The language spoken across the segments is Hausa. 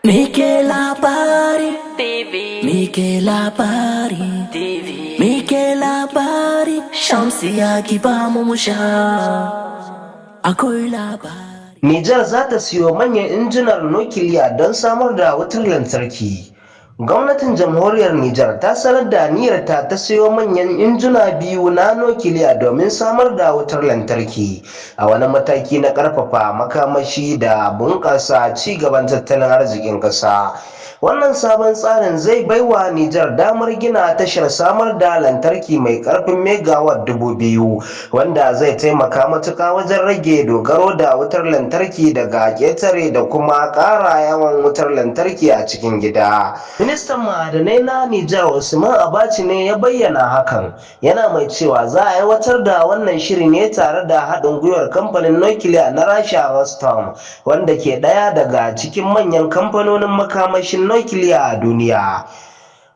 Muke Labari TV. Muke Labari TV. Muke Labari. Shamsiya, ki ba mu mu sha. Akwai labari. Nijar za ta siyo manyan injinan nukiliya don samar da wutar lantarki. Gwamnatin Jamhuriyar Nijar ta sanar da niyyarta ta siyo manyan injina biyu na nukiliya domin samar da wutar lantarki, a wani mataki na ƙarfafa makamashi da bunƙasa ci gaban tattalin arzikin ƙasa. Wannan sabon tsarin zai baiwa Nijar damar gina tashar samar da lantarki mai ƙarfin megawatt 2000, wanda zai taimaka matuƙa wajen rage dogaro da wutar lantarki daga ƙetare da kuma ƙara yawan wutar lantarki a cikin gida. Ministan ma'adanai na Nijar, Usman Abachi, ne ya bayyana hakan, yana mai cewa za a aiwatar da wannan shiri ne tare da haɗin gwiwar kamfanin nukiliya na Rasha, Rosatom, wanda ke ɗaya daga cikin manyan kamfanonin makamashin nukiliya a duniya.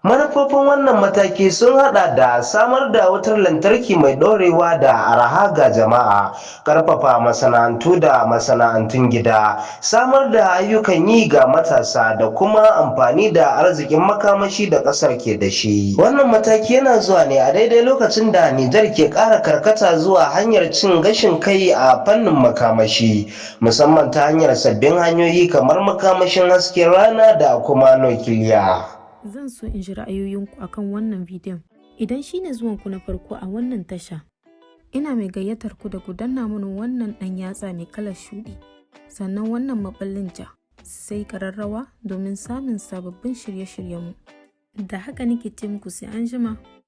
Manufofin wannan mataki sun hada da samar da wutar lantarki mai ɗorewa da araha ga jama'a, ƙarfafa masana'antu da masana'antun gida, samar da ayyukan yi ga matasa, da kuma amfani da arzikin makamashi da ƙasar ke da shi. Wannan mataki yana zuwa ne a daidai lokacin da Nijar ke ƙara karkata zuwa hanyar cin gashin kai a fannin makamashi, musamman ta hanyar sabbin hanyoyi kamar makamashin hasken rana da kuma nukiliya. Zan so in ji ra'ayoyinku akan wannan bidiyon. Idan shi ne zuwanku na farko a wannan tasha, ina mai gayyatar ku da ku danna mini wannan ɗan yatsa mai kalar shuɗi, sannan wannan maɓallin ja, sai ƙararrawa domin samun sababbin shirye-shiryenmu. Da haka nake ce muku, sai an jima.